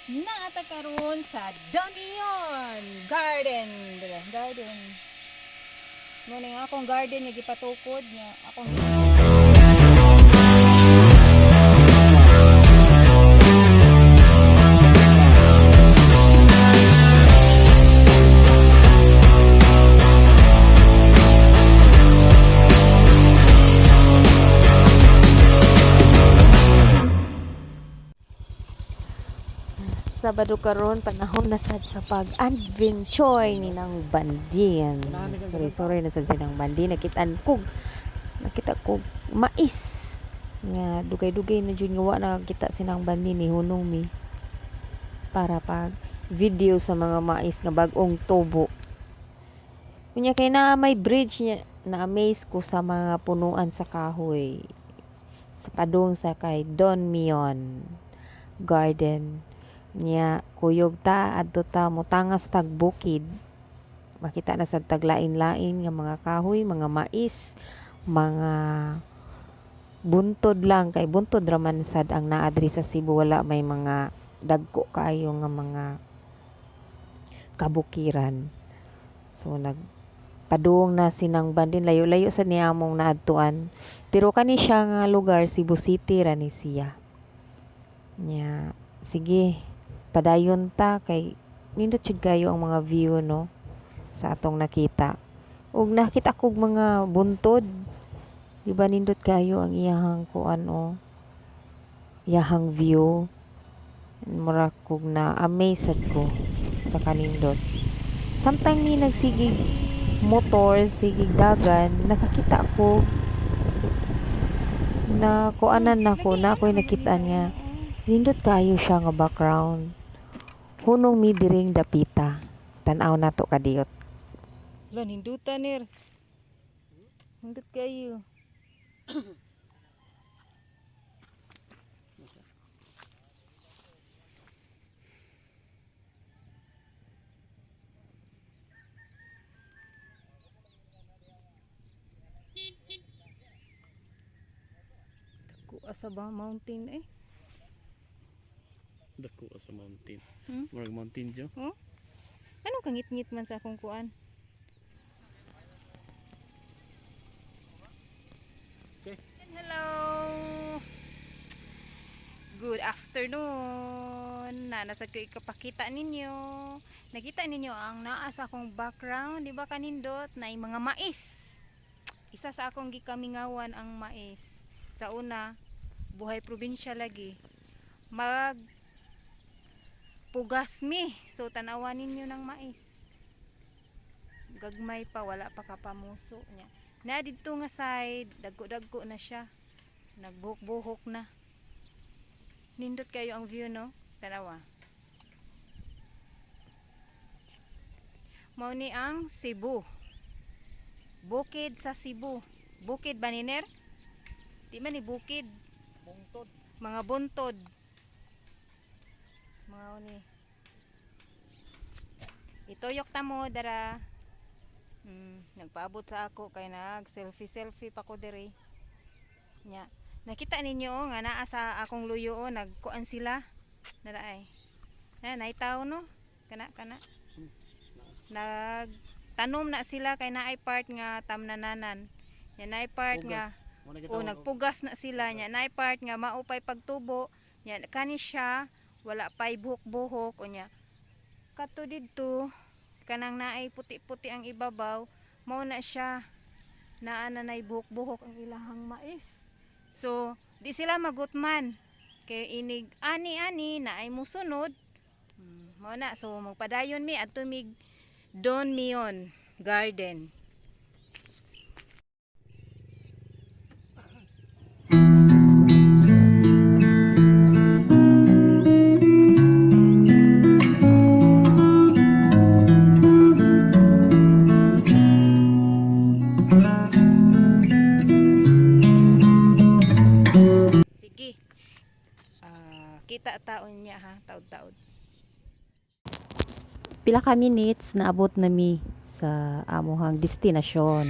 Naa ta karon sa Donion Garden. Dire, garden. Mao ni nga akong garden nga gipatukod niya. Akong Sabado karon, panahon na sad sa pag-adventure ni nang Bandin. Sorry, sorry na sad sinang Bandin. Nakitaan kog, nakita kog mais. Nga dugay-dugay na jud nga wa nakakita sinang Bandin ni hunong mi para pag video sa mga mais nga bag-ong tubo. Unya kay naa may bridge niya, na-amaze ko sa mga punuan sa kahoy. Sa padung sa kay Don Mion Garden. Nya kuyog ta, adto ta motangas tag bukid. Makita na sad tag lain-lain nga mga kahoy, mga mais, mga buntod lang kay buntod ra man sad ang naa diri sa Cebu, wala may mga dagko kaayo nga mga kabukiran. So nagpadung na sinang Bandin, layo-layo sad ni among naadtuan. Pero kani siya nga lugar, Cebu City ra ni siya. Nya sige, padayon ta kay nindot jud kayo ang mga view, no, sa atong nakita. Ug nakita kog mga buntod. Di ba nindot kayo ang iyahang kuan o iyahang view? Mura kog na amaze sad ko sa kanindot. Samtang ni nagsigig motor, sigig dagan, nakakita ko na kuanan nako na ako'y nakita nga nindot kayo siya nga background. Hunong mi diring dapita. Tan-aw nato kadiyot. Wala, ninduta nir. Nindot kayo. Dako asa ba mountain eh? Dako sa mountain. Hmm? Murag mountain Dew. Oh? Anong kangit-ngit man sa akong kuan? Okay. Hello! Good afternoon! Na, nasa ko ikapakita ninyo. Nakita ninyo ang naa sa akong background, di ba kanindot, na yung mga mais. Isa sa akong gikamingawan ang mais. Sa una, buhay probinsya lagi. Mag pugas mi. So tanawan ninyo ng mais. Gagmay pa, wala pa kapamuso niya. Na didto nga side, dagko-dagko na siya. Nagbuhok-buhok na. Nindot kayo ang view, no? Tanawa. Mao ni ang Cebu. Bukid sa Cebu. Bukid ba ni Ner? Di man ni bukid. Bungtod. Mga buntod. Mga ni. Ituyok ta mo dara. Nagpaabot sa ako kay nag selfie selfie pa ko diri. Nya. Nakita ninyo oh, nga naa sa akong luyo oh, nagkuan sila. Nara ay. Na naitaw no. Kana kana. Nag tanom na sila kay naay part nga tamnananan. Nya naay part nga o nagpugas na sila nya naay part nga maupay pagtubo nya kani siya wala pay buhok-buhok unya kato didto kanang naay puti-puti ang ibabaw, mao na siya naa na nay buhok-buhok ang ilahang mais. So di sila magutman kay inig ani-ani naay musunod. Mao na, so magpadayon mi adto mig Don Mion Garden. Sige. Ah, kita taon niya ha, taod-taod. Pila ka minutes naabot na mi sa amuhang destinasyon.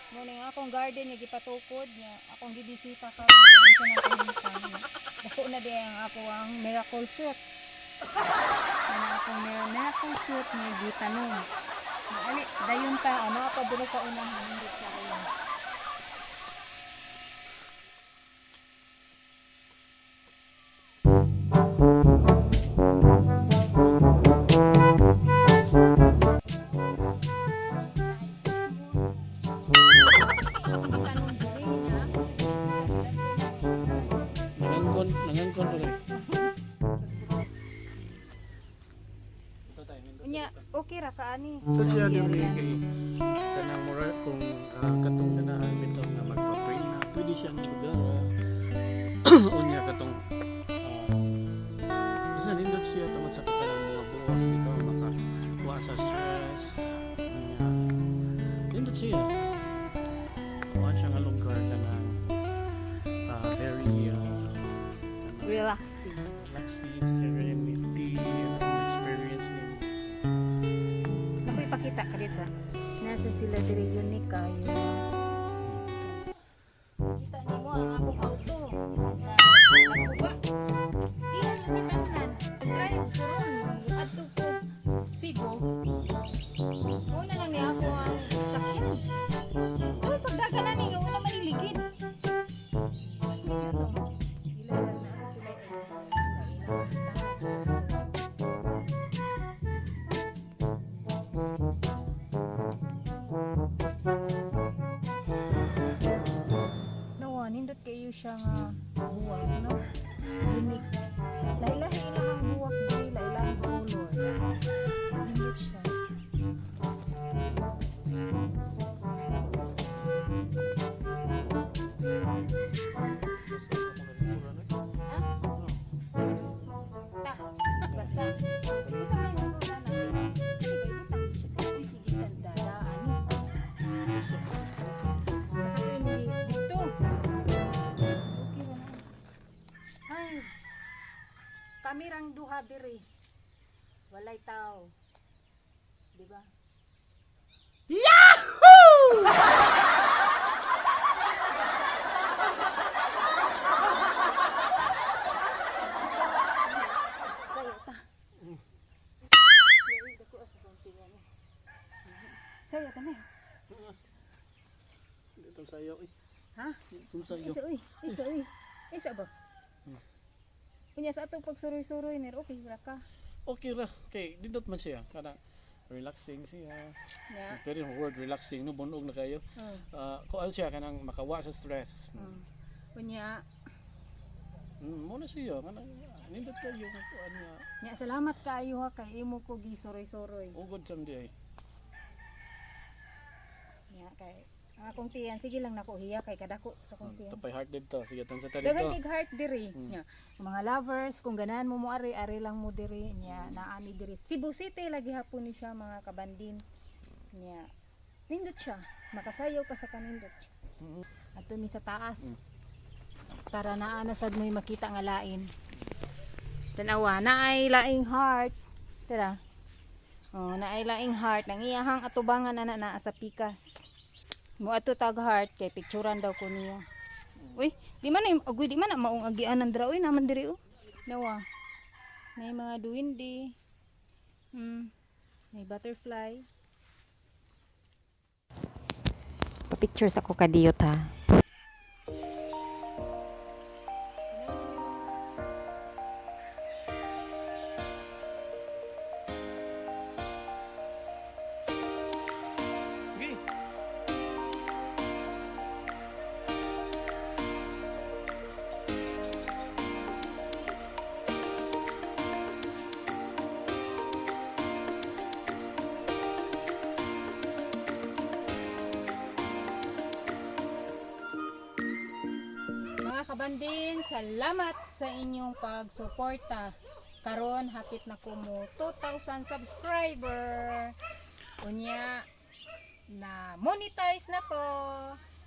Mo ning akong garden nga gipatukod niya, akong gibisita karon kung unsa nang kahimtang. Dako na di ang ako ang miracle fruit. Ana akong miracle fruit nga gitanom. Ali, dayon ta ana pa diri sa unang nindot kaayo. Gitanom diri niya ako sa gibisita. Nangangkon, nangangkon rin. Ito tayo, nindot. Unya, okay ra ka ani. So siya diri kay kanang mura kung katong ganahan bitaw nga magpa-pray na pwede siya ang lugar. Unya katong basta nindot siya tungod sa kanang mga buwak bitaw maka wa sa stress. Unya nindot siya. Kuan siya nga lugar kanang very kanang Relaxing. relaxing, serenity, anong experience nimo. Ako ipakita ka dito. Nasa sila diri unique kayo. Kita nimo ang akong auto. Nagbuba. Iyan ang kitamnan. Drive ko ron. Adto ko Cebu. Una lang niya ako ang sakyan. So pagdagan na ni nga una maniligid. Ila sa nasa sila eh. Nawa, nindot kayo siya nga buwak, no? Unique. Lahi-lahi ilang ang buwak diri, lahi-lahi color. Nindot siya. Ta, basa. Isa man basa na. Ay, ba ibutang siya? Uy, sige, tanda, ani. Sa katong dito. Okay ra na. Ay. Kami rang duha diri. Walay tao. Di ba? Yahoo! Sayo ta. Dako sa konti yan. Sayo ta na. Dito sayo eh. Ha? Dito sayo. Isa uy, isa uy. Isa ba? Unya sa atong pagsuroy-suroy ner, okay ra ka. Okay ra kay dindot man siya kana relaxing siya. Nya. Pero yung word relaxing no bunog na kayo. Oh. Kuan siya kanang makawa sa stress. Unya, Mo na siya kanang nindot kayo nga kuan nga nya salamat kaayo ha kay imo ko gisuroy-suroy. ugod sam di ay. Nya kay ang akong tiyan sige lang nako hiya kay kadako sa akong tiyan. Tapay heart dito sige tan sa Daghan dito. kay heart diri. Nya, ang mga lovers kung ganahan mo mo ari ari lang mo diri nya naani diri Cebu City lagi hapon ni siya mga kabandin. Nya nindot siya. Makasayaw ka sa kanindot. Adto mi sa taas. Para naa na sad mo'y makita nga lain. Tanawa na ay laing heart. Tara. Oh, naay laing heart nang iyahang atubangan ana naa sa pikas. Mo ato tag heart kay picturean daw ko niya. Uy, di man na agoy di man na maong agianan dira uy naman diri oh. Nawa. May mga duwende. May butterfly. Pa-pictures ako kadiyot ha. Okay. Mga kabandin, salamat sa inyong pagsuporta. Karon hapit na ko mo 2,000 subscriber. Unya na monetize na ko.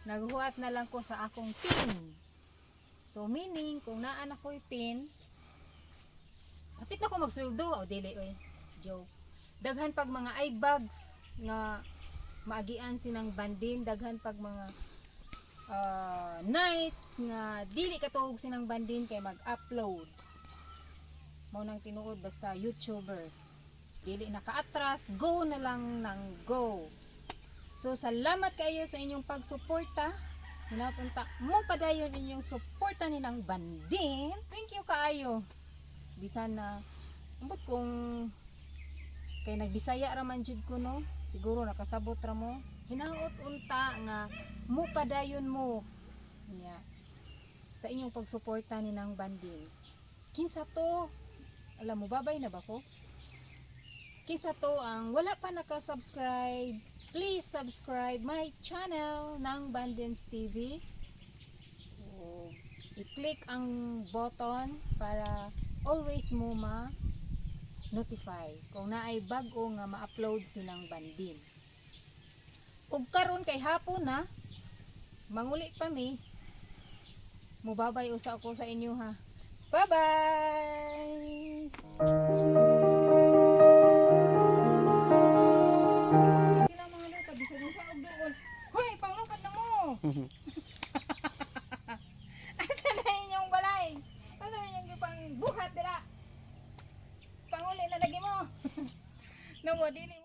Naghuwat na lang ko sa akong pin. So meaning kung naa na ko'y pin, hapit na ko magsweldo o dili oy. Joke. Daghan pag mga eye bags nga Maagian sinang Bandin, daghan pag mga nights nga dili katuog sinang Bandin kay mag-upload. Mao nang tinuod, basta YouTuber. Dili nakaatras, go na lang ng go. So salamat kayo sa inyong pagsuporta. Hinapunta mo padayon inyong suporta ni ng Bandin. Thank you kaayo. Bisan na ambot kung kay nagbisaya ra man jud ko, no. Siguro nakasabot ra mo. Hinaot unta nga mo padayon mo nya sa inyong pagsuporta ni ng Bandin. Kinsa to? Alam mo, babay na ba ko? Kinsa to ang wala pa naka-subscribe? Please subscribe my channel ng Bandins TV. So, i-click ang button para always mo ma-notify kung naay bag-o nga ma-upload silang Bandin. Ug karon kay hapon na, manguli pa mi. Mubabay usa ako sa inyo ha. Bye-bye! Sila mga lupad, bisag mo sa og doon. Hoy, panglupad na mo! Asa na inyong balay? Asa na inyong gipang buhat dira? Panguli na lagi mo. Namo dili.